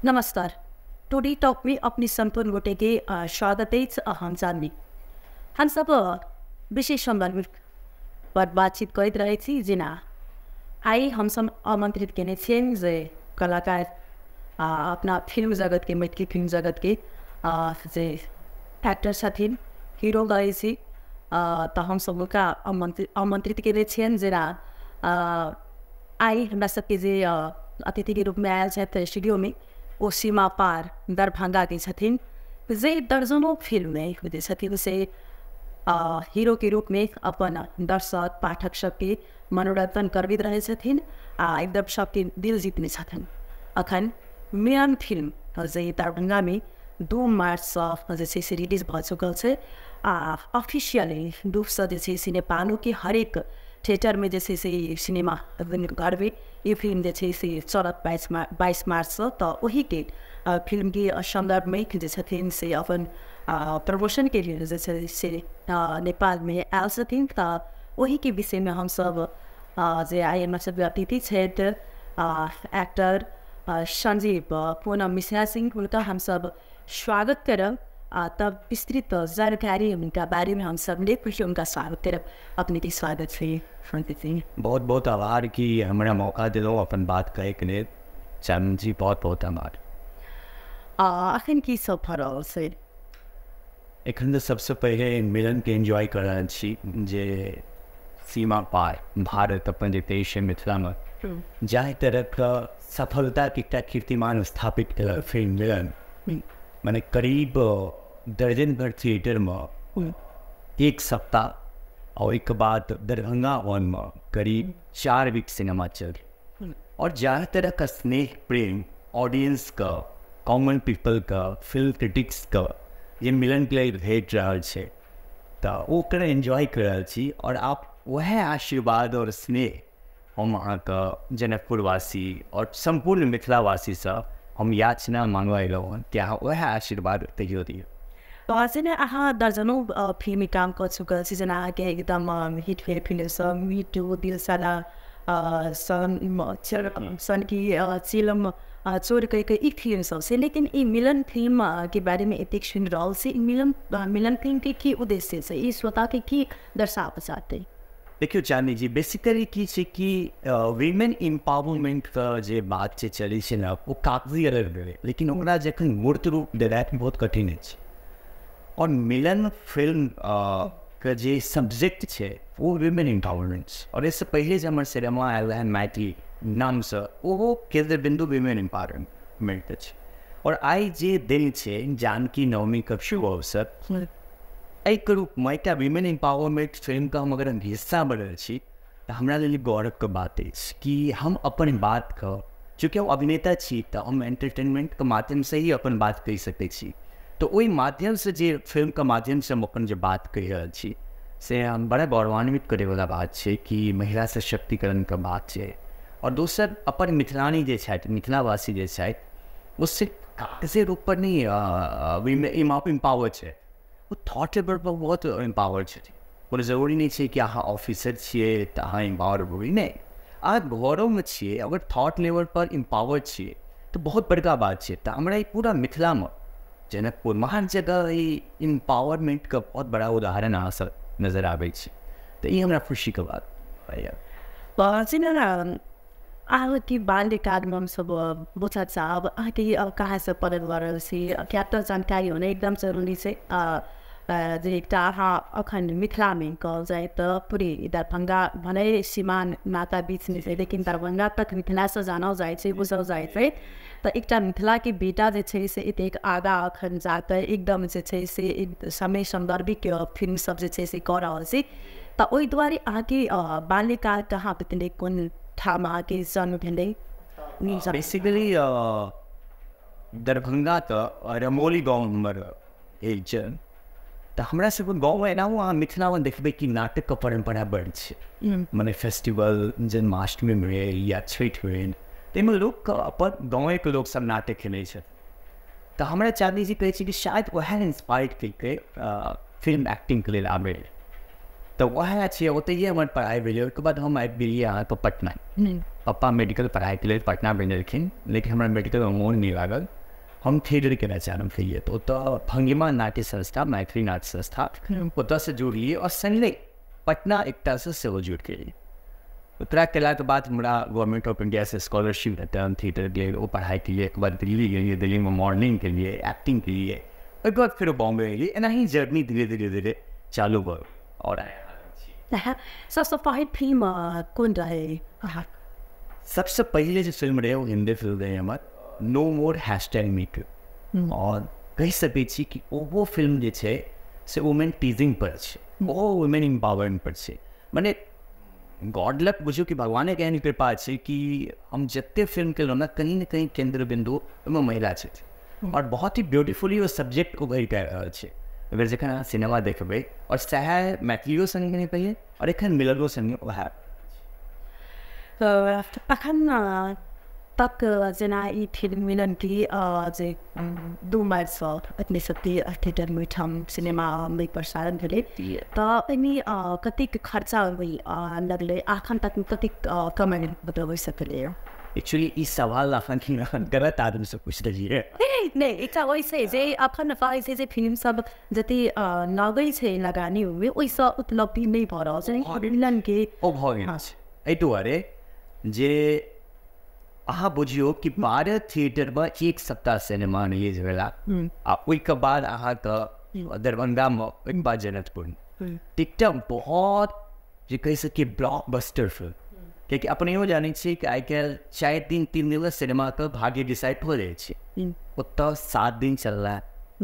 नमस्कार, today talk में अपने सम्पूर्ण गोटे के स्वागत अछि। हम चांदनी हम सब विशेष संदर्भ पर बातचीत करैत रहै छी। जेना आइ हम सब आमंत्रित केने छियनि जे कलाकार अपना फिल्म जगत के, मैथिली फिल्म जगत के जे एक्टर छथिन, हीरो कहै छी, तऽ हम सब हुनका आमंत्रित केने छियनि। जेना आइ हमरा सबके जे अतिथि के रूप में आयल छथि स्टूडियो में, ओ सीमा पार दरभंगा के छथिन, जे दर्जनों फिल्म में जे छथिन से हीरो के रूप में अपन दर्शक पाठक सबके मनोरंजन करबैत रहै छथिन आ एकदम सबके दिल जीतने छथिन। अखन मिलन फिल्म जे दरभंगा में 2 मार्चसँ जे छै से रिलीज भऽ चुकल छै आ ऑफिशियली रूपसँ जे छै से नेपालोके हरेक थिएटर में जे छै से सिनेमा घरमे ई फिल्म जे छै से चलत 22 मार्चसँ। तऽ ओहिके फिल्मके सन्दर्भमे जे छथिन से अपन प्रमोशनके लेल जे छै से नेपालमे आयल छथिन। तऽ ओहिके विषयमे हमसब जे आइ हमर सबके अतिथि छथि एक्टर संजीव पूनम मिश्रा सिंह, हुनका हमसब स्वागत करब आ तब विस्तृत जानकारी हुनका बारेमे हमसब लेब। पहिले हुनका स्वागत करब। अपने के स्वागत छै सिंह। बहुत बहुत आभार कि हमरा मौका दिलहुँ अपन बात कहैके लेल। चांदनी जी बहुत बहुत आभार। अखन की सब भऽ रहल छै? एखन तऽ सबसँ पहिले मिलनके एन्जॉय कऽ रहल छी, जे सीमा पार भारत अपन जे देश है मिथिलामे जाहि तरहके सफलताके एकटा कीर्तिमान स्थापित केलक फिल्म मिलन, माने करीब दर्जन भर थिएटरमे एक सप्ताह और ओहिके बाद दरभंगा हॉलमे करीब 4 वीक सिनेमा चल, और जाहि तरहके स्नेह प्रेम ऑडियंसके, कॉमन पीपलके, फिल्म क्रिटिक्सके जे मिलनके लेल भेट रहल छै, तऽ ओकरा एन्जॉय कऽ रहल छी। और आप वएह आशीर्वाद और स्नेह हम अहाँके जनकपुरवासी और सम्पूर्ण मिथिलावासीसँ हम याचना मांगवा अयलहुँ हँ कि अहाँ वएह आशीर्वाद तैयो दियौ। तऽ जेना अहाँ दर्जनों फिल्म काम कऽ चुकल छी, जेना अहाँके एकदम हिट भेल फिल्म सब मिठू, दिलसाला, सन की चिलम चोर कहि के ई फिल्म सब छै, लेकिन ई मिलन फिल्म के बारेमे एतेक सुनि रहल छी। मिलन फिल्म के की उद्देश्य छै, ई श्रोताके की दर्शाबऽ चाहतै? देखियौ चांदनी जी, बेसिकली की छै कि वीमेन एम्पावरमेंटके जे बात छै चलै छै ने, ओ कागजी अलग भेलै, लेकिन ओकरा जखन मूर्त रूप देनाइ बहुत कठिन अछि। और मिलन फिल्म के जे सब्जेक्ट छै ओ वीमेन एम्पावरमेंट छै। और एहिसँ पहिले जे हमर सिनेमा आयल रहै मैथिली नामसँ, ओहो केन्द्र बिन्दु वीमेन एम्पावरमेंट अछि। और आइ जे दिन छै जानकी नवमीके शुभ अवसर, एहिके रूपमे एकटा वीमेन एम्पावरमेंट फिल्मके हम अगर हिस्सा बनल छी तऽ हमरा लेल गौरवके बात अछि कि हम अपन बातके, चूँकि हम अभिनेता छी तऽ हम एंटरटेनमेंटके माध्यमसँ ही अपन बात कहि सकै छी, तऽ ओहि माध्यमसँ जे फिल्मके माध्यमसँ हम अपन जे बात कहि रहल छी से हम बड़ा गौरवान्वित करैवला बात छै कि महिला सशक्तिकरणके बात छै। और दोसर अपन मिथिलानी जे छथि, मिथिलावासी जे छथि, ओ सिर्फ कागजे रूपपर नहि एम्पावर छै, ओ थॉट लेवल पर बहुत एम्पावर छथिन। कोनो जरूरी नहि छै कि अहाँ ऑफिसर छियै तऽ अहाँ एम्पावर होबै, नहि, अहाँ घरोमे छियै अगर थॉट लेवल पर एम्पावर छियै तऽ बहुत बड़का बात छै। तऽ हमरा ई पूरा मिथिलामे जनकपुरमे हर जगह ई एम्पावरमेंटके बहुत बड़ा उदाहरण अहाँ सब नजर आबै छै, तऽ ई हमरा खुशीके बात यऽ। जेना अहाँके बाल्यकालमे हमसब बुझऽ चाहब अहाँके कहाँसँ पढ़ल बढ़ल छी, किया तऽ जानकारी होना एकदम जरूरी छै। जे एकटा अहाँ अखन मिथिलामे कहल जाय तऽ पूरे दरभंगा भले सीमान माता बीचमे छै, लेकिन दरभंगा तक मिथिलासँ जानल जाइ छै, बुझल जाइ छै। तऽ एकटा मिथिलाके बेटा जे छै से एतेक आगाँ अखन जाकऽ एकदम जे छै से समय सन्दर्भिक फिल्म सब जे छै से कऽ रहल छी, तऽ ओहि दुआरे अहाँके बाल्यकाल कहाँ बितलै, कोन ठाम अहाँके जन्म भेलै? बेसिकली दरभंगा तऽ रमौली गाँव हमर अछि। तऽ हमरा सबके गाँवमे एनाहो अहाँ मिथिलामे देखबै कि नाटकके परम्परा बड़ छै, मने फेस्टिवल जन्माष्टमी भेल या छठि भेल, ताहिमे लोकके अपन गाँवेके लोकसब नाटक खेलै छथि। तऽ हमरा चांदनी जी कहै छै कि शायद वएह इंस्पायर्ड केलकै फिल्म एक्टिंगके लेल आबै। तऽ वएह छै, ओतहिए हमर पढ़ाइ भेलै। ओहिके बाद हम आबि गेलियै अहाँके पटना। पप्पा मेडिकल पढ़ाइके लेल पटना भेजलखिन, लेकिन हमरा मेडिकलमे मोन नहि लागल, हम थिएटर केना चाहब केलियै। तऽ ओतऽ भंगिमा नाट्य संस्था, मैथिली नाट्य संस्था, ओतऽसँ जुड़लियै आओर सङ्गे पटना एकटासँ सेहो जुड़ि गेलियै। ओकरा केलाके बाद हमरा गवर्नमेंट ऑफ इण्डियासँ स्कॉलरशिप भेटल, हम थिएटरके लेल ओ पढ़ाइ केलियै। ओहिके बाद दिल्ली गेलियै, दिल्लीमे मॉडलिंग केलियै, एक्टिंग केलियै, ओहिके बाद फेरो बॉम्बे एलियै। एनाही जर्नी धीरे धीरे धीरे चालू भऽ आओर सबसँ पहिल फिल्म कोन रहै? सबसँ पहिले जे फिल्म रहै ओ हिन्दी फिल्म रहै हमर, नो मोर हैशटैग मी टू। आओर कहि सकै छी कि ओहो फिल्म जे छै से वुमेन टीजिंग पर छै, ओहो वुमेन एम्पावरमेंट पर छै। मने गॉड लक बुझियौ कि भगवानेके एहन कृपा छै कि हम जते फिल्म केलहुँ ने, कहीं ने कहीं केन्द्र बिन्दु ओहिमे महिला छथि आओर बहुत ही ब्यूटीफुली ओ सब्जेक्ट उभरि कऽ रहल छै। अगर जखन अहाँ सिनेमा देखबै आओर सएह मैथिलियो सङ्गे नहि कहियै आओर एखन मिललो सङ्गे वएह। अखन तक जेना ई फिल्म मिलन की जे 2 मार्चसँ अपने सबके थिएटरमे ओहिठाम सिनेमामे प्रसारण भेलै, तऽ एहिमे कतेक खर्चा लगलै, अखन तक कतेक कमाइ मतलब ओहिसँ भेलै? एक्चुअली ई सवाल अखन गलत आदमीसँ पूछि देलियै। नहि, एकटा ओहिसँ जे अखन कहै छै जे फिल्म सब जते लगै छै लगानी ओहिमे, ओहिसँ उपलब्धि नहि भऽ रहल छै मिलनके। ओ भऽ गेल छै एहि दुआरे जे अहाँ बुझियौ कि 12 थिएटरमे 1 सप्ताह सिनेमा रिलीज भेला आ ओहिके बाद अहाँके दरभंगामे, ओहिके बाद जनकपुरमे। एकटा बहुत जे कहि सकी ब्लॉकबस्टर फिल्म, कियाकि अपनेहो जानै छियै कि आइ काल्हि 4 दिन 3 दिनमे सिनेमाके भाग्य डिसाइड हो जाइ छै। ओतऽ 7 दिन चलला,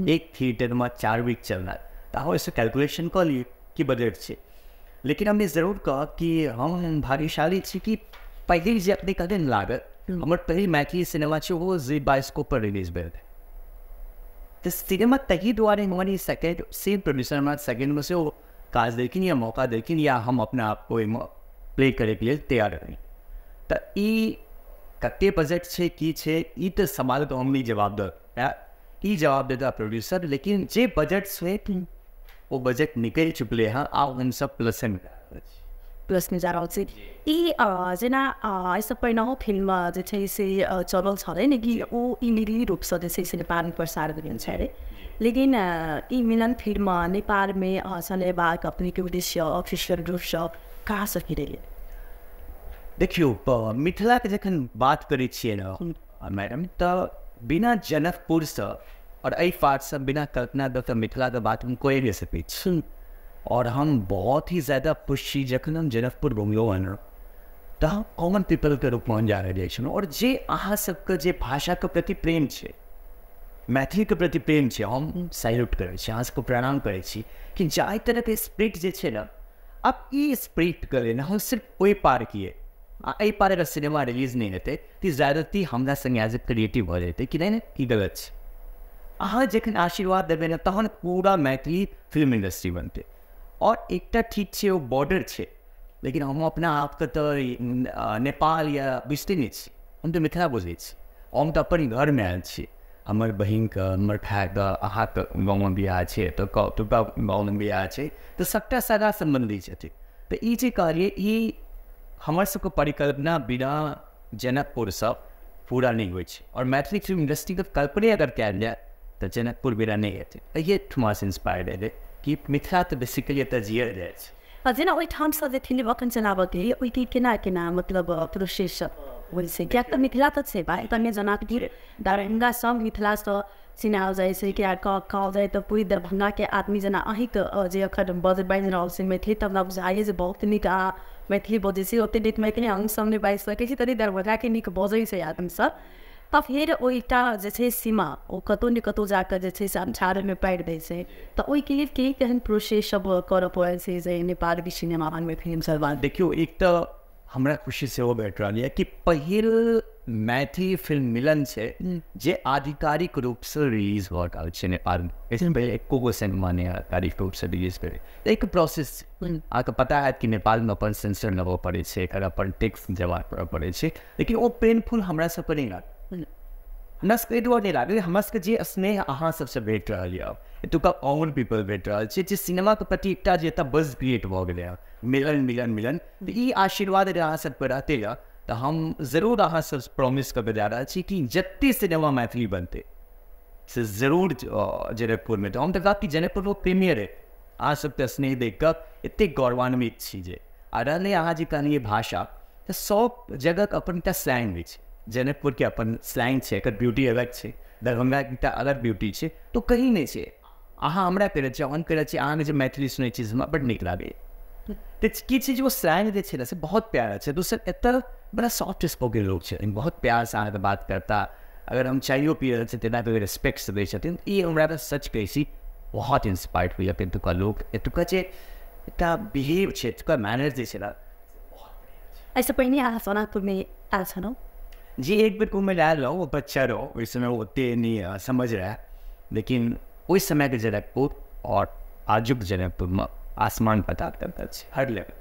एक थिएटरमे 4 वीक चलला, तऽ अहाँ ओहिसँ कैलकुलेशन कऽ लियौ कि बजट छै। लेकिन हम जरूर कहब कि हम भाग्यशाली छी कि पहिल जे अपने कहने लागत, हमर पहिल मैथिली सिनेमा छै ओ जी बायोस्कोप पर रिलीज भेल रहै। तऽ सिनेमा तही दुआरे हमर ई सेकेंड सेम प्रोड्यूसर हमरा सेकेंडमे सेहो काज देलखिन या मौका देलखिन या हम अपना आपके ओहिमे प्ले करैके लेल तैयार रही। तऽ ई कते बजट छै की छै ई तऽ सवालके हम नहि जवाब दऽ, ई जवाब देता प्रोड्यूसर, लेकिन जे बजट छै ओ बजट निकलि चुकलै हँ, आब हमसब प्लसमे प्लसमे जा रहल छी। ई जेना एहिसँ पहिनहो फिल्म जे छै से चलल छलै ने कि ओ इलिगली रूपसँ जे छै से नेपालमे प्रसार भेल छलै, लेकिन ई मिलन फिल्म नेपालमे चलेबाक अपनेके उद्देश्य ऑफिशियल रूपसँ कहाँ सँ रहलै? देखियौ, मिथिलाके जखन बात करै छियै ने मैडम, तऽ बिना जनकपुरसँ आओर एहि पार्टसँ बिना कल्पना दऽ मिथिलाके बात हम कहि नहि सकै छी। और हम बहुत ही ज़्यादा खुश छी जखन हम जनकपुर घुमलहुँ हँ तऽ हम कॉमन पीपलके रूपमे जा रहल छलहुँ और जे अहाँ सबके जे भाषाके प्रति प्रेम छै, मैथिलीके प्रति प्रेम छै, हम सैल्यूट करै छी, अहाँ सबके प्रणाम करै छी कि जाहि तरहके स्प्रिट जे छै ने, आब ई स्प्रिटके लेल हम सिर्फ ओहि पार किए आ एहि पार अगर सिनेमा रिलीज नहि हेतै तऽ ज्यादती हमरा सङ्गे एज ए क्रिएटिव भऽ जेतै कि नहि नहि ई गलत छै। अहाँ जखन आशीर्वाद देबै ने तहन पूरा मैथिली फिल्म इंडस्ट्री बनतै। और एकटा ठीक छै ओ बॉर्डर छै, लेकिन हम अपना आपके तऽ नेपाल या बुझिते नहि छी, हम तऽ मिथिला बुझै छी। हम तऽ अपन घरमे आयल छी, हमर बहिनके, हमर भायके, अहाँके गाँवमे बियाह छै, तऽ ओतुका गाँवमे बियाह छै, तऽ सबटा सगा सम्बन्धी छथिन। तऽ ई जे कहलियै ई हमर सबके परिकल्पना बिना जनकपुरसँ पूरा नहि होइ छै। और मैथिली फिल्म इंडस्ट्रीके कल्पने अगर कयल जाय तऽ जनकपुर बिना नहि हेतै। एहिठुमासँ इंस्पायर्ड हेतै कि मिथिला तऽ बेसिकली एतऽ जियल जाइ छै। जेना ओहिठामसँ जे फिल्म अखन चलाबऽके ओहिके केना केना मतलब प्रोसेस होइ छै, किएक तऽ मिथिला तऽ छै भाइ, तने जनकपुर दरभंगा सब मिथिलासँ चिनाओल जाइ छै, किया कहल जाइ तऽ पूरी दरभंगाके आदमी जेना अहीँके जे अखन बाजि रहल छै मैथिली, तऽ हमरा बुझाइए जे बहुत नीक अहाँ मैथिली बजै छी, ओतेक नीक मैथिली हमसब नहि बाजि सकै छी, तनी दरभंगाके नीक बजै छै आदमीसब। तऽ फेर ओहिटा जे छै सीमा ओ कतहु ने कतहु जाकऽ जे छै से अन्ठारमे पारि दै छै, तऽ ओहिके लेल की केहन प्रोसेस सब करऽ पड़ै छै जे नेपालके सिनेमा हॉलमे फिल्म सब? देखियौ, एक तऽ हमरा खुशी सेहो भेट रहल यऽ कि पहिल मैथिली फिल्म मिलन छै जे आधिकारिक रूपसँ रिलीज भऽ रहल छै नेपालमे। एहिसँ पहिले एको गो सिनेमा नहि आधिकारिक रूपसँ रिलीज भेलै। एक प्रोसेस अहाँके पता हैत कि नेपालमे अपन सेंसर लगबऽ पड़ै छै, एकर अपन टैक्स जमा करऽ पड़ै छै, लेकिन ओ पेनफुल हमरा सबके नहि लागल। हमरा सबके एहि दुआरे नहि लागल, हमरा सबके जे स्नेह अहाँ सबसँ भेट रहल यऽ, एतुका कॉमन पीपल भेट रहल छै जे सिनेमाके प्रति एकटा जे एतऽ बज क्रिएट भऽ गेलै हँ, मिलन मिलन मिलन। तऽ ई आशीर्वाद अगर अहाँ सबके रहतै तऽ हम जरूर अहाँ सब प्रॉमिस कऽ जा रहल छी कि जते सिनेमा मैथिली बनतै से जरूर जनकपुरमे। तऽ हम तऽ कहब कि जनकपुरमे प्रीमियर है। अहाँ सबके स्नेह देख कऽ एतेक गौरवान्वित छी जे आ रहलै अहाँ जे कहलियै भाषा, तऽ सब जगहके अपन एकटा स्लैंग होइ छै। जनकपुरके अपन स्लैंग छै, एकर ब्यूटी अलग छै, दरभंगाके एकटा अलग ब्यूटी छै, तऽ कहीं नहि छै। अहाँ हमरा कहि रहल छी, हम कहि रहल छी, अहाँके जे मैथिली सुनै छी हमरा बड्ड नीक लागैए। तऽ की छै जे ओ स्लैंग जे छै ने से बहुत प्यारा छै। दोसर एतऽ बड़ा सॉफ्ट स्पोकन लोक छै, बहुत प्यारसँ अहाँके बात करता। अगर हम चाइयो पी रहल छी तेना रिस्पेक्टसँ दै छथिन। ई हमरा सच कहै छी बहुत इंस्पायर्ड होइए एतुका लोक, एतुका जे एकटा बिहेव छै, एतुका मैनर्स जे छै ने। एहिसँ पहिने अहाँ सोनापुरमे आयल छलहुँ? जी, एक बेर घूमय लए आयल रहूँ, ओ बच्चा रहूँ ओहि समय, ओतेक नहि समझ रहए, लेकिन ओहि समयके जनकपुर आओर आजुक जनकपुरमे आसमान पता करता छै हर लेवल।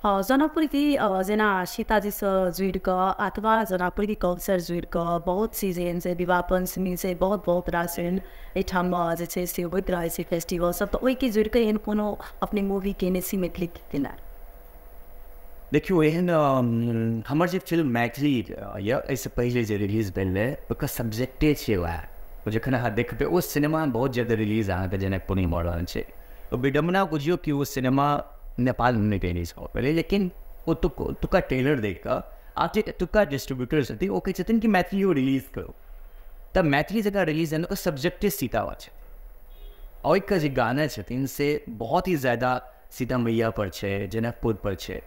हँ, जनकपुरके जेना सीताजीसँ जुड़ि कऽ अथवा जनकपुरके कल्चर जुड़ि कऽ बहुत चीज एहन छै, विवाह पञ्चमी छै, बहुत बहुत रास एहन एहिठाम जे छै से होइत रहै छै फेस्टिवल सब, तऽ ओहिके जुड़ि कऽ एहन कोनो अपने मूवी केने छी मैथिली केना? देखियौ, एहन हमर जे फिल्म मैथिली यऽ एहिसँ पहिले जे रिलीज भेल रहै ओकर सब्जेक्टे छै वएह। जखन अहाँ देखबै ओ सिनेमा बहुत ज्यादा रिलीज अहाँके जनकपुरमे भऽ रहल छै। विडम्बना बुझियौ कि ओ सिनेमा नेपालमे नहि रिलीज भऽ पेलै, लेकिन ओतुका ट्रेलर देख कऽ आब जे एतुका डिस्ट्रीब्यूटर छथिन ओ कहै छथिन कि मैथिलियो रिलीज करू। तऽ मैथिली जकरा रिलीज भेल ओकर सब्जेक्टे सीता छै। ओहिके जे गाना छथिन से बहुत ही ज्यादा सीता मैया पर छै, जनकपुर पर छै।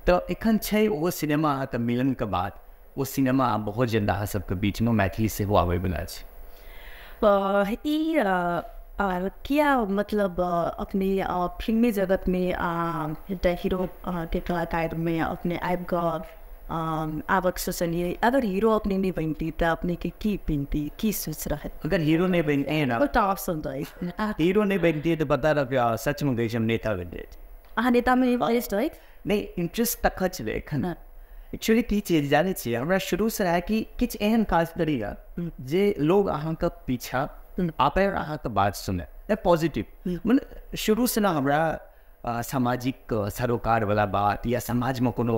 तऽ एखन छै ओ सिनेमा अहाँके मिलनके बाद ओ सिनेमा बहुत ज्यादा अहाँ सबके बीचमे मैथिली सेहो आबैवला छै। ई किया मतलब अपने फिल्मी जगतमे एकटा हीरो के कलाकारमे अपने आबि कऽ आबक सोचलियै? अगर हीरो अपने नहि बनती तऽ अपनेके की बनती, की सोच रहै? अगर हीरो नहि बनती ने, ओटा ऑप्शन रहै, हीरो नहि बनती तऽ पता रह सचमे कहै छी हम नेता बनि जाइ। अहाँ नेतामे इंटरेस्ट अछि? नहि, इंटरेस्ट तखन छलै एखन एक्चुअली की चीज जानै छियै, हमरा शुरूसँ रहए कि किछु एहन काज करी जे लोग अहाँके पीछा आबै आओर अहाँके बात सुनै, पॉजिटिव। मने शुरूसँ ने हमरा सामाजिक सरोकारवला बात या समाजमे कोनो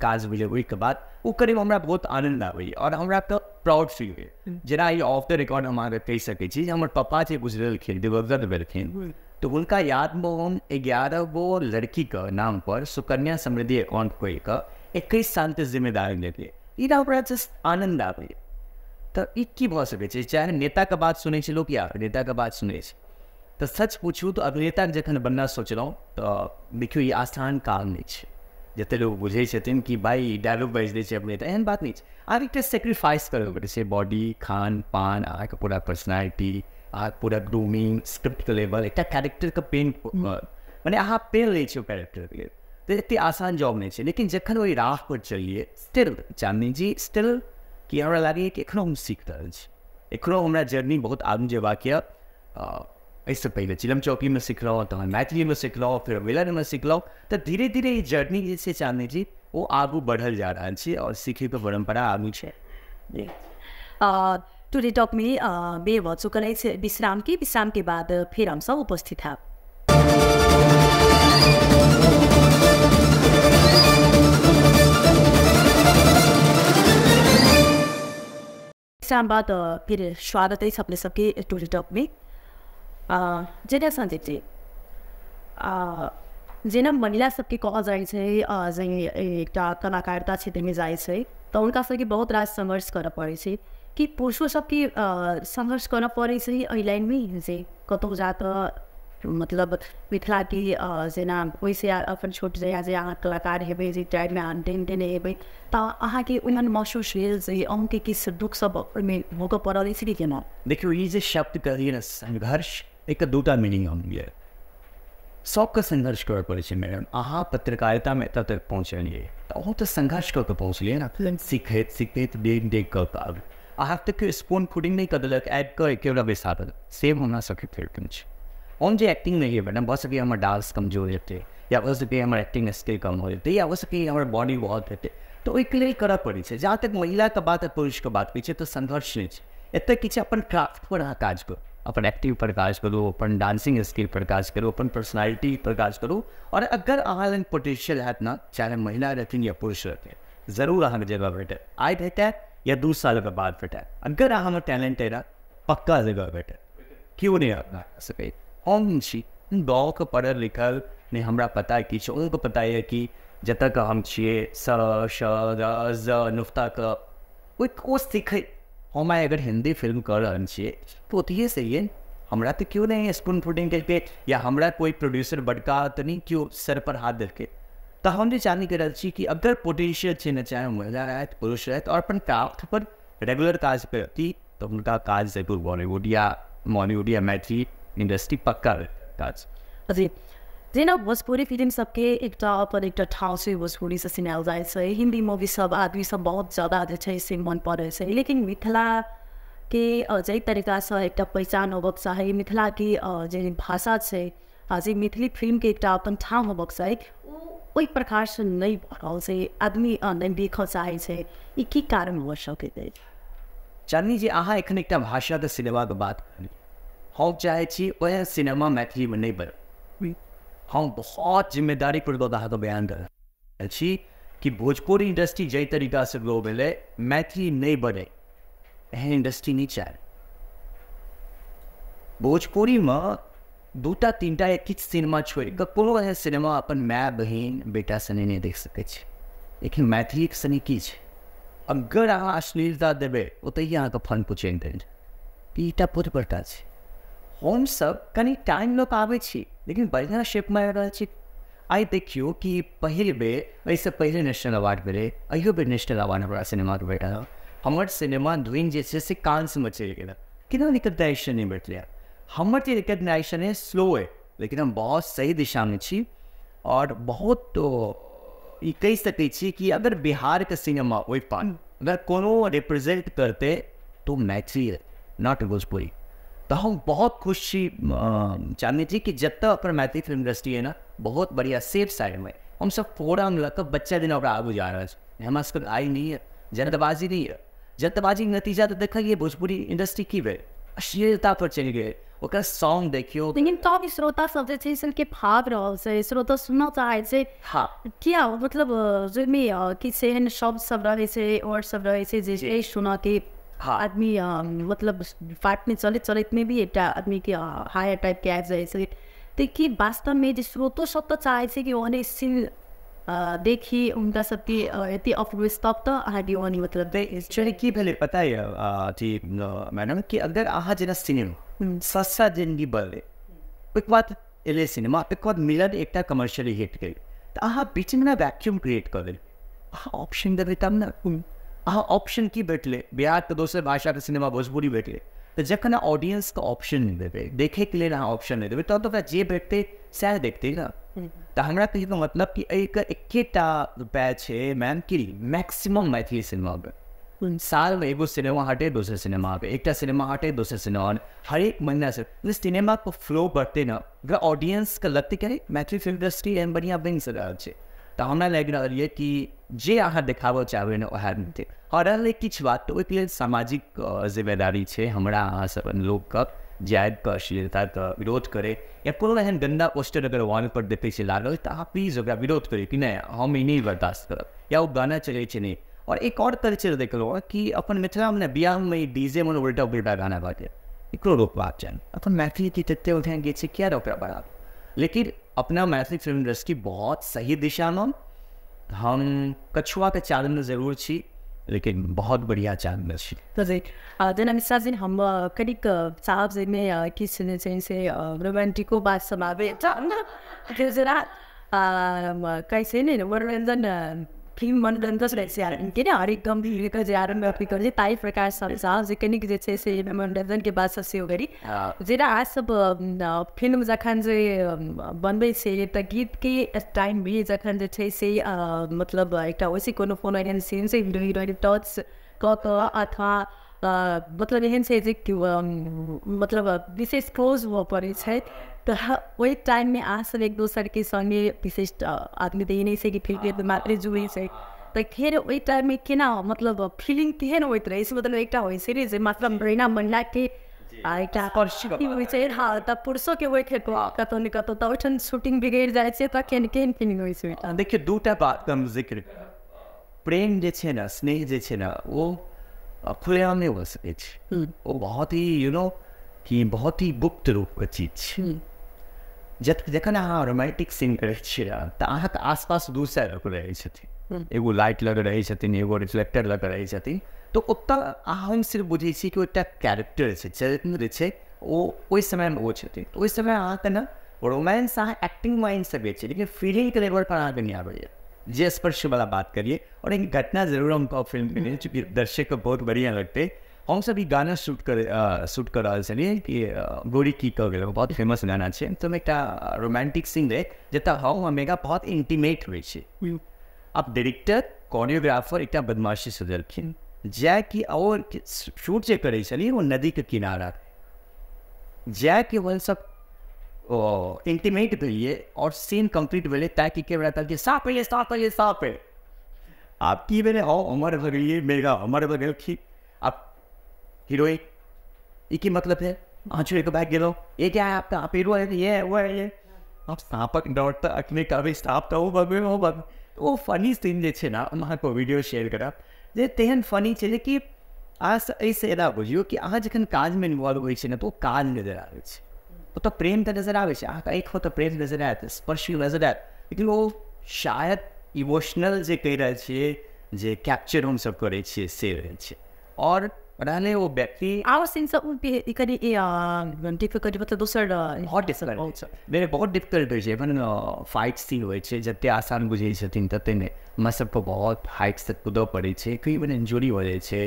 काज भेलै ओहिके बाद ओ करैमे हमरा बहुत आनन्द आबैए आओर हमरा तऽ प्राउड फील होइए। जेना ई ऑफ the record हम अहाँके कहि सकै छी जे हमर पप्पा जे गुजरलखिन, दिवंगत भेलखिन, तऽ हुनका यादमे हम 11 गो लड़कीके नामपर सुकन्या समृद्धि अकाउंट खोलि कऽ 21 सालके जिम्मेदारी लेलियै। ई हमरा जस्ट आनन्द आबैए। तऽ ई की भऽ सकै छै, चाहे नेताके बात सुनै छै लोक या अभिनेताके बात सुनै छै। तऽ सच पूछू तऽ अभिनेताके जखन बनना सोचलहुँ तऽ देखियौ ई आसान काम नहि छै। जतेक लोक बुझै छथिन कि भाइ डायलॉग बाजि दै छै अभिनेता, एहन बात नहि छै। अहाँके एकटा सेक्रीफाइस करऽ पड़ै छै, बॉडी, खान पान, अहाँके पूरा पर्सनैलिटी, अहाँके पूरा ग्रूमिंग, स्क्रिप्टके लेवल, एकटा कैरेक्टरके पेन, मने अहाँ पेन लै छियै ओ कैरेक्टरके लेल। तऽ एतेक आसान जॉब नहि छै। लेकिन जखन ओहि राह पर चलियै स्टिल चांदनी जी, स्टिल कि हमरा लागैए कि एखनो हम सीख रहल छी, एखनो हमरा जर्नी बहुत आगू जेबाक यऽ। एहिसँ पहिले चिलम चौकीमे सिखलहुँ, तहन मैथिलीमे सिखलहुँ, फेर मिलनमे सिखलहुँ। तऽ धीरे धीरे ई जर्नी जे छै चांदनी जी ओ आगू बढ़ल जा रहल छै आओर सीखैके परम्परा आगू छै। टुडे टॉकमे बेर भऽ चुकल अछि विश्राम के, विश्राम के बाद फेर हमसब उपस्थित हैब। विश्राम बाद फिर स्वागत अछि अपने सबके टुडे टॉकमे। जेना संदीप जी, जेना महिला सबके कहल जाइ छै जे एकटा कलाकारिता क्षेत्रमे जाइ छै तऽ हुनका सबके बहुत रास सङ्घर्ष करऽ पड़ै छै, कि पुरुषो सबके सङ्घर्ष करऽ पड़ै छै एहि लाइनमे जे कतहु जाकऽ मतलब मिथिलाके जेना ओहिसँ अपन छोट जहिया जे अहाँ कलाकार हेबै, जे टाइममे अहाँ डेन देने हेबै, तऽ अहाँके ओहन महसूस भेल जे अहूँके किछु दुःख सब ओहिमे भोगऽ पड़ल अछि कि केना? देखियौ, ई जे शब्द कहलियै ने सङ्घर्ष, एकर दूटा मीनिंग हम यऽ। सबके सङ्घर्ष करऽ पड़ै छै मैडम। अहाँ पत्रकारितामे एतऽ तक पहुँचलियै तऽ अहूँ तऽ सङ्घर्ष कऽ कऽ पहुँचलियै ने, सीखैत सीखैत डेग डेग कऽ कऽ आब अहाँ तऽ केओ स्पून फूडिंग नहि कऽ देलक, आबि कऽ एके बैसा देलक। सेम हमरा सबके फील्डमे छै। हम जे एक्टिंग नहि हेबै ने, भऽ सकैए हमर डांस कमजोर हेतै या भऽ सकैए हमर एक्टिंग स्किल कम हो जेतै या भऽ सकैए हमर बॉडी बहुत हेतै, तऽ ओहिके लेल करऽ पड़ै छै। जहाँ तक महिलाके बात आ पुरुषके बात होइ छै तऽ सङ्घर्ष नहि छै एतऽ, किछु अपन क्राफ्टपर अहाँ काज करू। अपन एक्टिंग पर काज करू, अपन डांसिंग स्किल पर काज करू, अपन पर्सनालिटी पर काज करू। और अगर अहाँ लग पोटेंशियल हैत ना, चाहे महिला रहथिन या पुरुष रहथिन, जरूर अहाँके जगह भेटत। आइ भेटत या 2 सालके बाद भेटत, अगर अहाँमे टैलेंट अइ ना, पक्का जगह भेटत। क्यों नहीं अपना सकै। हम छी गाँवके पढ़ल लिखल, नहि हमरा पता किछु, उनको पता यऽ कि जतऽके हम छियै स श र ज नुक्ताके ओ सीखै। हम आइ अगर हिन्दी फिल्म कऽ रहल छियै तऽ ओतहिएसँ ये, हमरा तऽ केओ नहि स्पून फूडिंग केलकै या हमरा कोइ प्रोड्यूसर बड़का तऽ नहि केओ सर पर हाथ देलकै। तऽ हम जे चाहनी कऽ रहल छी कि अगर पोटेंशियल छै ने, चाहे महिला रहथि पुरुष रहथि, और अपन क्राफ्ट पर रेगुलर काज करती तऽ हुनका काज जरूर बॉलीवुड या मॉलीवुड या मैथिली इंडस्ट्री पक्का काज। जी जेना भोजपुरी फिल्म सबके एकटा अपन एकटा ठाउँ छै, भोजपुरीसँ सिनायल जाइ छै, हिन्दी मूवी सब आदमी सब बहुत ज्यादा जे छै से मन पड़ै छै, लेकिन मिथिलाके जाहि तरीकासँ एकटा पहिचान होबक चाही, मिथिलाके जे भाषा छै, जे मैथिली फिल्मके एकटा अपन ठाउँ होबक चाही, ओ ओहि प्रकारसँ नहि भऽ रहल छै, आदमी नहि देखऽ चाहै छै। ई की कारण भऽ सकैत अछि? चांदनी जी, अहाँ एखन एकटा भाषाके सिनेमाके बात कहलियै, हम चाहै छी ओएह सिनेमा मैथिलीमे नहि बनै। हम बहुत जिम्मेदारीपूर्वक अहाँके बयान कर रहल छी कि भोजपुरी इंडस्ट्री जाहि तरीकासँ ग्रो भेलै, मैथिली नहि बनै, एहन इंडस्ट्री नहि चाही। भोजपुरीमे 2टा 3टा या किछु सिनेमा छोड़ि कऽ कोनो एहन सिनेमा अपन माय बहिन बेटा सने नहि देख सकै छै। लेकिन मैथिलीके सने की छै, अगर अहाँ अश्लीलता देबै ओतहिए अहाँके फन पुछैन देल। ई एकटा बहुत बड़का छै। हमसब कनि टाइम लऽ कऽ आबै छी, लेकिन बढ़िआँ शेपमे आबि रहल छी। आइ देखियौ कि पहिल बेर, एहिसँ पहिले नेशनल अवार्ड भेलै, अहियो बेर नेशनल अवार्ड हमरा सिनेमाके भेटल। हमर सिनेमा धुइन जे छै से कांसमे चलि गेल, केना रिकग्नाइजेशन नहि भेटलै। हमर जे रिकग्नाइजेशन है स्लो है, लेकिन हम बहुत सही दिशामे छी। और बहुत ई कहि सकै छी कि अगर बिहारके सिनेमा ओहि पार अगर कोनो रिप्रेजेंट करतै तो मैथिली, not Bhojpuri. तऽ हम बहुत खुश छी चांदनी जी कि जतऽ अपन मैथिली फिल्म इंडस्ट्री है ना, बहुत बढ़िया सेफ साइडमे हमसब फोरम लऽ कऽ बच्चा जेना ओकरा आगू जा रहल छी। हमरा सबके आइ नहि है, जल्दबाजी नहि है। जल्दबाजीके नतीजा तऽ देखलियै भोजपुरी इंडस्ट्री की भेल, अश्लीलता पर चलि गेल। ओकर सॉन्ग देखियौ, लेकिन तब श्रोता सब जे छै से भाग रहल छै, श्रोता सुनऽ चाहै छै। हाँ, किया मतलब जाहिमे किछु एहन शब्द सब रहै छै, वर्ड सब रहै छै जे सुनऽके आदमी मतलब बाटमे चलैत चलैतमे भी एकटा आदमीके हायर टाइपके आबि जाइ छै। तऽ की वास्तवमे जे श्रोतो सब तऽ चाहै छै कि ओहने सीन देखी हुनका सबके एते अप्रोच, तब तऽ अहाँके ओहन मतलब एक्चुअली की भेलै पता यऽ अथी मैडम, कि अगर अहाँ जेना सिनेमा सस्ता जिन्दगी बनलै, ओहिके बाद एलै सिनेमा, ओहिके बाद मिलन एकटा कमर्शियली हिट गेल, तऽ अहाँ बीचमे ने वैक्यूम क्रिएट कऽ देलियै। अहाँ ऑप्शन देबै तब ने, अहाँ ऑप्शन की भेटलै, बिहारके दोसर भाषाके सिनेमा भोजपुरी भेटलै। तऽ जखन ऑडियंसके ऑप्शन नहि देबै, देखैके लेल अहाँ ऑप्शन नहि देबै, तब तऽ ओकरा जे भेटतै सएह देखतै ने। तऽ हमरा कहैके मतलब कि एहिके एकेटा उपाय छै मैम कि मैक्सिमम मैथिली सिनेमा सालमे एगो सिनेमा हटे दोसर सिनेमा आबै, एकटा सिनेमा हटे दोसर सिनेमा, हरेक महीनासँ सिनेमाके फ्लो बढ़तै ने, ओकरा ऑडियंसके लगतै कि अरे मैथिली फिल्म इंडस्ट्री एहन बढ़िआँ बनि रहल छै। तऽ हमरा लागि रहल यऽ कि जे अहाँ देखाबऽ चाहबै ने उएह हेतै। आओर रहलै किछु बात, तऽ ओहिके लेल सामाजिक जिम्मेदारी छै हमरा अहाँ सब लोकके जायब कऽ अश्लीलताके विरोध करै, या कोनो एहन गन्दा पोस्टर अगर वॉल पर देखै छै लागल तऽ अहाँ प्लीज ओकरा विरोध करियौ कि नहि हम ई नहि बर्दाश्त करब, या ओ गाना चलै छै नहि। और एक और कल्चर देखलहुँ कि अपन मिथिलामे ने बियाहमे डीजे मे उल्टा पुल्टा गाना बाजै, एकरो रोकबाक चाही। अपन मैथिलीके तते उठा छै किया ओकरा बढ़ाबू। लेकिन अपना मैथिली फिल्म इंडस्ट्री बहुत सही दिशामे, हम कछुआके चालमे जरूर छी, लेकिन बहुत बढ़िया चालमे छी। तऽ जेना मिश्रा जी, हम कनिक चाहब जाहिमे किछु जे छै से रोमांटिको बात सब आबै, जेना कहै छै ने मनोरञ्जन फिल्म मनोरञ्जन रहै छै के ने, हरेक गम्भीर जे आरम्भ अथी करै छै ताहि प्रकार सब चाहब जे कनिक जे छै से मनोरञ्जनके बात सब सेहो करी। जेना आज सब फिल्म जखन जे बनबै छै तऽ गीतके टाइममे जखन जे छै से मतलब एकटा वैसे कोनो कोनो एहन सीन छै हीरो हिरोइन टच कऽ कऽ अथवा मतलब एहन छै जे मतलब विशेष क्लोज हुअ पड़ै छै, तऽ ओहि टाइममे अहाँ सब एक दोसरके सङ्गे विशेष आदमी तऽ ई नहि छै कि फिल्म मात्रै जुड़ै छै, तऽ फेर ओहि टाइममे केना मतलब फीलिंग केहन होइत रहै छै? मतलब एकटा होइ छै ने जे मतलब महीना महिनाके आ एकटा होइ छै। हँ, तऽ पुरुषोके होइत हेतै कतहु ने कतहु, तऽ ओहिठाम शूटिंग बिगड़ि जाइ छै तऽ केहन केहन फीलिंग होइ छै? देखियौ, दूटा बात हम जिक्र, प्रेम जे छै ने, स्नेह जे छै ने, ओ खुलेआम नहि भऽ सकै छै। ओ बहुत ही you know कि बहुत ही गुप्त रूपके चीज छै। जखन अहाँ रोमांटिक सीन करै छियै तऽ अहाँके आसपास 200 लोक रहै छथिन, एगो लाइट लग रहै छथिन, एगो रिफ्लेक्टर लग रहै छथिन, तऽ ओतऽ हम सिर्फ बुझै छी कि ओ एकटा कैरेक्टर छै, चरित्र छै, ओ ओहि समयमे ओ छथिन। ओहि समय अहाँके ने रोमांस अहाँ एक्टिंग मानि सकै छी, लेकिन फीलिंगके लेवल पर अहाँके नहि आबैए। जे स्पर्शवला बात करिए। और एक घटना जरूर हम कहब फिल्म के, चूँकि दर्शकके बहुत बढ़िआँ लगतै। हमसब ई गाना शूट कऽ रहल छलियै कि गोरी की कऽ गेल, बहुत फेमस गाना छै। तऽ ओहिमे एकटा रोमांटिक सीन रहै जतऽ हम आ मेघा बहुत इंटीमेट होइ छै। आब डायरेक्टर कोरियोग्राफर एकटा बदमाशी सजलखिन, जाकि और शूट जे करै छलियै ओ नदीके किनारा, जाकि हमसब इंटीमेट भेलियै और सीन कम्प्लीट भेलै, ताकि कैमरा कहलकै साफ है, साफ है, साफ है। आब की भेलै, हम अमर भऽ गेलियै, मेघा अमर भऽ गेलखिन। आब हीरोइन ई की मतलब है, अहाँ छोड़ि कऽ भागि गेलहुँ, ये क्या है आपका, आप हीरो है, ये है वो है ये। आब साँपक डर तऽ अखने कहबै साँप तऽ ओ भगबै ओ भग। ओ फनी सीन जे छै ने, हम अहाँके वीडियो शेयर करब जे तेहन फनी छै जे कि अहाँ एहिसँ एना बुझियौ कि अहाँ जखन काजमे इन्वॉल्व होइ छै ने तऽ ओ काज नजर आबै छै, ओतऽ प्रेम तऽ नजर आबै छै, अहाँके आँखिमे तऽ प्रेम नजर आयत, स्पर्श नजर आयत, लेकिन ओ शायद इमोशनल जे कहि रहल छियै, जे कैप्चर हमसब करै छियै से रहै छै। और रहलै ओ व्यक्ति आओर सीन सब कनि डिफिकल्ट, मतलब दोसर बहुत डिफिकल्ट, बहुत डिफिकल्ट होइ छै। एखन फाइट सीन होइ छै, जतेक आसान बुझै छथिन ततेक नहि। हमरा सबके बहुत हाइटसँ कूदऽ पड़ै छै, कई बेर इंजरी हो जाइ छै,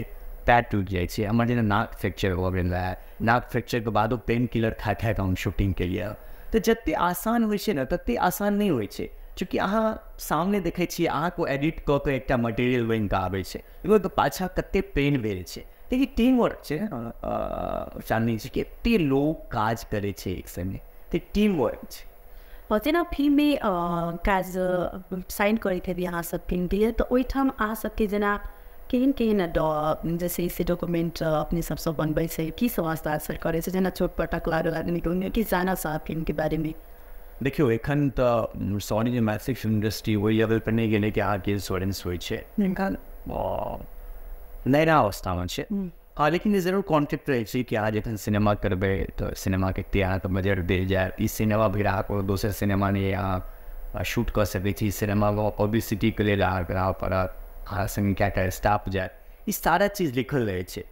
पैर टूटि जाइ छै। हमर जेना नाक फ्रैक्चर भऽ गेल रहए, नाक फ्रैक्चरके बादो पेन किलर खा खा कऽ हम शूटिंग केलियै। तऽ जतेक आसान होइ छै ने ततेक आसान नहि होइ छै, चूँकि अहाँ सामने देखै छियै, अहाँके ओ एडिट कऽ कऽ एकटा मटेरियल बनि कऽ आबै छै, ओहिके पाछाँ कतेक पेन भेल छै। देखिए टीम वर्क छै चांदनी जी, कतेक लोक काज करै छै एक संगे, तऽ टीम वर्क छै। जेना फिल्ममे काज साइन करैत हेबै अहाँ सब फिल्मके लेल, तऽ ओहिठाम अहाँ सबके जेना केहन केहन जैसे से डॉक्यूमेंट अपने सबसँ बनबै छै, की सब हस्ताक्षर करै छै, जेना चोट पटक लागल आदमीके, की जानऽ चाहब फिल्मके बारेमे? देखियौ, एखन तऽ सॉरी जे मैथिली फिल्म इंडस्ट्री ओहि लेवल पर नहि गेलै कि अहाँके इंश्योरेंस होइ छै, एखन नया अवस्थामे छै। हँ, लेकिन जरूर कॉन्ट्रैक्ट रहै छै कि अहाँ जखन सिनेमा करबै तऽ सिनेमाके एते अहाँके बजट देल जायत, ई सिनेमा भरि अहाँके दोसर सिनेमा नहि अहाँ शूट कऽ सकै छी, सिनेमामे पब्लिसिटीके लेल अहाँके रहऽ पड़त, अहाँ सङ्गे कए टा स्टाफ जायत, ई सारा चीज लिखल रहै छै।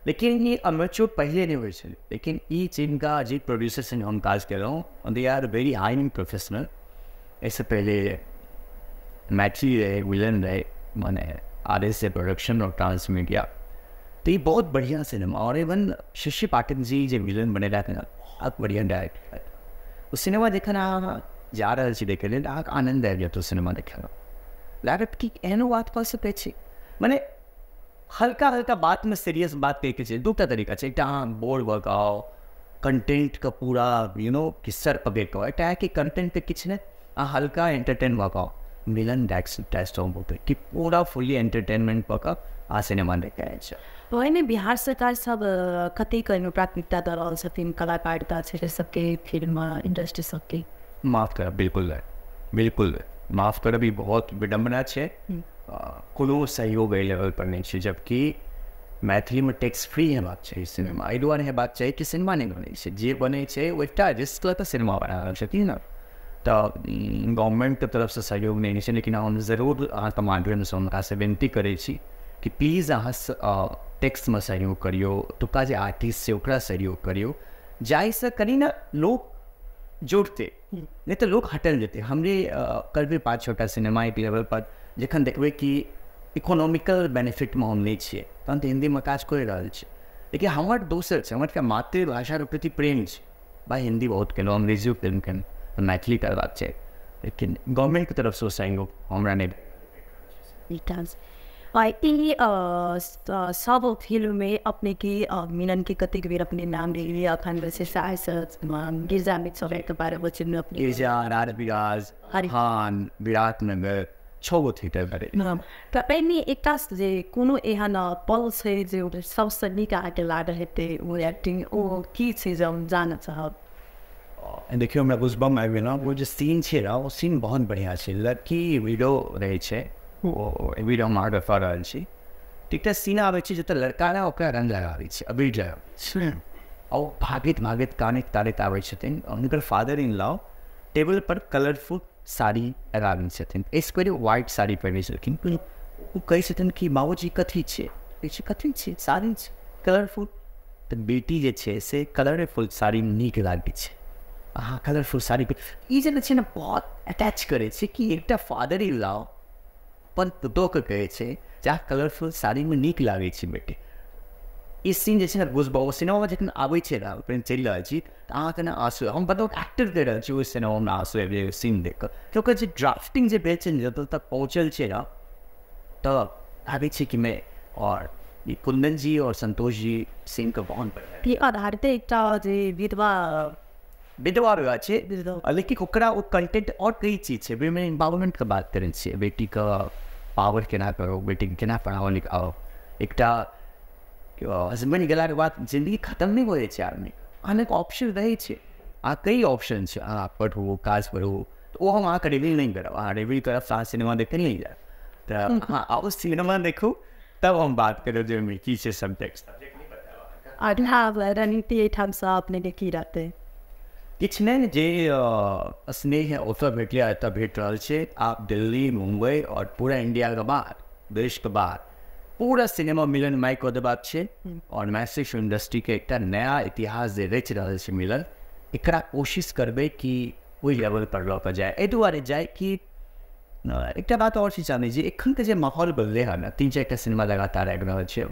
लेकिन ई अमेच्योर पहिले नहि होइ छलै, लेकिन ई जिनका जे प्रोड्यूसर संगे हम काज केलहुँ, they are very high in professional. एहिसँ पहिले मैथिली रहै, विलन रहै, मने आर एस ए प्रोडक्शन और ट्रांस मीडिया, तऽ ई बहुत बढ़िआँ सिनेमा। और इवन शशि पाठक जी जे विलन बनेलथि ने, बहुत बढ़िआँ डायरेक्टर। ओ सिनेमा जखन अहाँ जा रहल छी देखै लेल, अहाँके आनन्द आबि जायत ओ सिनेमा देखैमे, लागत कि एहनो बात कऽ सकै छी। मने हल्का हल्का बातमे सीरियस बात कहैके छै। दूटा तरीका छै, एकटा अहाँ बोर भऽ कऽ आउ, कंटेंटके पूरा you know कि सर पकड़ि कऽ, एकटा है कि कंटेंटके किछु नहि, अहाँ हल्का एंटरटेन भऽ कऽ आउ। मिलन टेस्ट बहुते कि पूरा फुल्ली एंटरटेनमेंट कऽ कऽ अहाँ सिनेमा देखै आयल छै। ओहिमे बिहार सरकार सब कतेक एहिमे प्राथमिकता दऽ रहल छथिन कलाकारिता क्षेत्र सबके, फिल्म इंडस्ट्री सबके? माफ करब, बिल्कुल नहि, बिल्कुल माफ करब, ई बहुत विडम्बना छै। कोनो सहयोग एहि लेवल पर नहि छै, जबकि मैथिलीमे टैक्स फ्री हेबाक चाही सिनेमा। एहि दुआरे हेबाक चाही कि सिनेमा नहि बनै छै, जे बनै छै ओ एकटा रिस्क लऽ कऽ सिनेमा बना रहल छथिन ने, तऽ गवर्नमेन्टके तरफसँ सहयोग नहि होइ छै। लेकिन हम जरूर अहाँके माध्यमसँ हुनकासँ विनती करै छी कि प्लीज अहाँ टैक्समे सहयोग करियौ, ओतुका जे आर्टिस्ट छै ओकरा सहयोग करियौ, जाहिसँ कनि ने लोक जुड़तै, नहि तऽ लोक हटल जेतै। हमरे करबै 5-6 टा सिनेमा एक लेवल पर, जखन देखबै कि इकोनॉमिकल बेनिफिटमे हम नहि छियै, तहन तऽ हिन्दीमे काज करि रहल छी। लेकिन हमर दोसर छै, हमर मातृभाषाके प्रति प्रेम छै। भाइ हिन्दी बहुत केलहुँ, अंग्रेजियो फिल्म केलहुँ, मैथिली करबाक छै, लेकिन गवर्नमेन्टके तरफसँ सहयोग हमरा नहि। ई सब फिल्ममे अपने के मिलन के कतेक बेर अपने नाम लेलियै अखन वैसे गिरजा में सब के बारे में अपने गिरजा, राजविराज, खान, विराटनगर, 6 गो थिएटर करै। तऽ एहिमे एकटा जे कोनो एहन पल छै जे सबसँ नीक अहाँके लागल हेतै ओ एक्टिंग, ओ की छै जे हम जानऽ चाहब? देखियौ, हमरा गुजबम आबि गेल। ओ जे सीन छै ने, ओ सीन बहुत बढ़िआँ छै। लड़की वीडियो रहै छै, ओ वीडियो हम अहाँके कऽ रहल छी। एकटा सीन आबै छै जतऽ लड़का ने ओकरा रंग लगाबै छै, अबीर लगाबै छै, आ ओ भागैत भागैत कानैत कानैत आबै छथिन। हुनकर father in law table per colourful sari लगाबै छथिन, एहिसँ पहिले व्हाइट साड़ी पहिरै छलखिन। ओ कहै छथिन कि बाबूजी कथी छै? कहै छै कथी छै, साड़ी छै कलरफुल। तऽ बेटी जे छै से कलरफुल साड़ी नीक लागै छै, अहाँ कलरफुल साड़ी। ई जे छै ने बहुत अटैच करै छै कि एकटा फादर इन लॉ अपन पुतोहके कहै छै जे अहाँ कलरफुल साड़ीमे नीक लागै छै बेटी। ई सीन जे छै ने गुजबम सिनेमामे जखन आबै छै ने, फेर चलि रहल छी तऽ अहाँके ने आँसू, हम बताउ एक्टर कहि रहल छी, ओहि सिनेमामे आँसू आबि जाइए सीन देख कऽ। ओकर जे ड्राफ्टिंग जे भेल छै ने, जतऽ तक पहुँचल छै ने, तऽ लागै छै कि मैं और ई कुंदन जी और संतोष जी सीनके बहुत बढ़िआँ। ई आधारित एकटा जे विधवा विधवा विवाह छै, लेकिन ओकरा ओ कंटेंट और कई चीज छै। विमेन एम्पावरमेंटके बात करै छियै, बेटीके पावर केना करो, बेटीके केना पढ़ाओ लिखाओ। एकटा हसबैंड गेलाके बाद जिन्दगी खत्म नहि हो जाइ छै आदमी, अनेक ऑप्शन रहै छै, अहाँ कई ऑप्शन छै, अहाँ पढ़ू, काज करू। तऽ ओ हम अहाँके रिवील नहि करब, अहाँ रिवील करब तऽ अहाँ सिनेमा देखै नहि जायब। तऽ अहाँ आउ सिनेमा देखू, तब हम बात करब जे ओहिमे की छै सब्जेक्ट। अगिला रणनीति एहिठामसँ अपनेके की रहतै? किछु नहि, जे स्नेह ओतऽ भेटलै एतऽ भेट रहल छै। आब दिल्ली, मुम्बई और पूरा इंडियाके बाद, देशके बाद पूरा सिनेमा मिलन माइक कऽ देबाक छै। और मैथिली फिल्म इंडस्ट्रीके एकटा नया इतिहास जे रचि रहल छै मिलन, एकरा कोशिश करबै कि ओहि लेवल पर लऽ कऽ जाय। एहि दुआरे जाय कि एकटा बात आओर छै चाँदनी जी, एखनके जे माहौल बनलै हँ ने, 3-4 टा सिनेमा लगातार आबि रहल छै,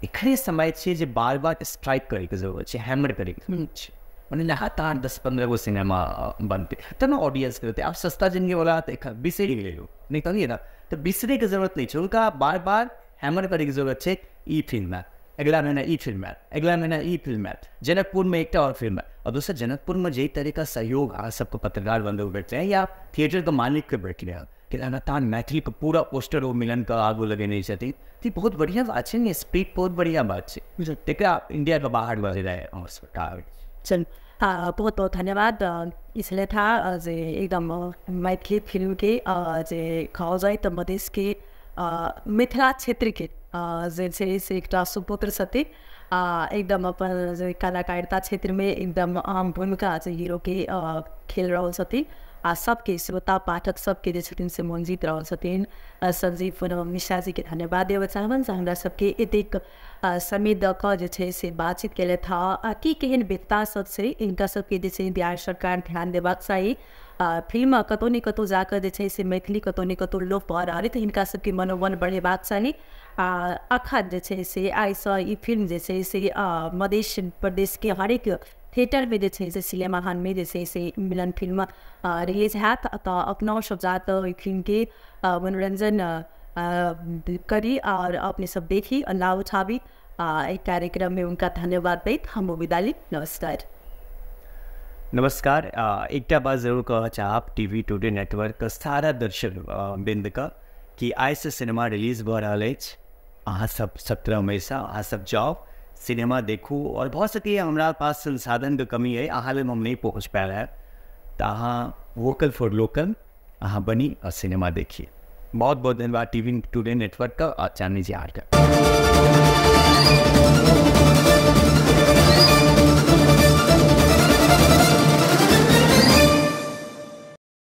एखने समय छै जे बार बार स्ट्राइक करैके जरूरत छै, हैमर करैके जरूरत छै, मने लगातार 10-15 गो सिनेमा बनतै तब ने ऑडियंसके रहतै। आब सस्ता जिनगीवला तऽ एखन बिसरि गेलै लोक, नहि कहलियै ने, तऽ बिसरैके जरूरत नहि छै, हुनका बार बार हैमर करैके जरूरत छै। ई फिल्म आयत अगिला महीना, ई फिल्म आयत अगिला महीना, ई फिल्म आयत, जनकपुरमे एकटा आओर फिल्म आयत। आओर दोसर जनकपुरमे जाहि तरीका सहयोग अहाँ सबके पत्रकार बंधु भेटलै या थिएटरके मालिकके भेटलै हँ कि लगातार मैथिलीके पूरा पोस्टर ओ मिलनके आगू लगेने छथिन, तऽ बहुत बढ़िआँ बात छै ने, स्पीड बहुत बढ़िआँ बात छै, तकरा इंडियाके बाहर बढ़ि रहै। चल, बहुत बहुत धन्यवाद। इसलिए था जे एकदम मैथिली फिल्मके जे कहल जाय तऽ मधेशके मिथिला क्षेत्रके जे छै से एकटा सुपुत्र छथिन, एकदम अपन जे कलाकारिता क्षेत्रमे एकदम अहम भूमिका जे हीरोके खेल रहल छथिन आ सबके श्रोता पाठक सबके जे छथिन से मन जीत रहल छथिन। संजीव मिश्रा जीके धन्यवाद देबऽ चाहबनि जे हमरा सबके एतेक समय दऽ कऽ जे छै से बातचीत केलथि हँ। की केहन व्यक्ता सब छै, हिनका सबके जे छै बिहार सरकार ध्यान देबाक चाही। फिल्म कतहु ने कतहु जाकऽ जे छै से मैथिली कतहु ने कतहु लोप भऽ रहल अइ, तऽ हिनका सबके मनोबल बढ़ेबाक चाही। आ अखन जे छै से आइसँ ई फिल्म जे छै से मधेश प्रदेशके हरेक थिएटरमे जे छै से सिनेमा हॉलमे जे छै से मिलन फिल्म रिलीज हैत। तऽ अपनो सब जाकऽ ओहि फिल्मके मनोरञ्जन करी और अपने सब देखी और लाभ उठाबी। एहि कार्यक्रममे हुनका धन्यवाद दैत हम विदा ली। नमस्कार। नमस्कार। एकटा बात जरूर कहऽ चाहब टीवी टुडे नेटवर्कके सारा दर्शक बिन्दके कि आइसँ सिनेमा रिलीज भऽ रहल अछि, अहाँ सब 17 मईसँ अहाँ सब जाउ सिनेमा देखू। और भऽ सकैए हमरा पास संसाधनके कमी अइ, अहाँ लग हम नहि पहुँच पायल हैब, तऽ अहाँ वोकल फॉर लोकल अहाँ बनी और सिनेमा देखिए। बहुत बहुत धन्यवाद टीवी टुडे नेटवर्कके और चांदनी जी आर्ट।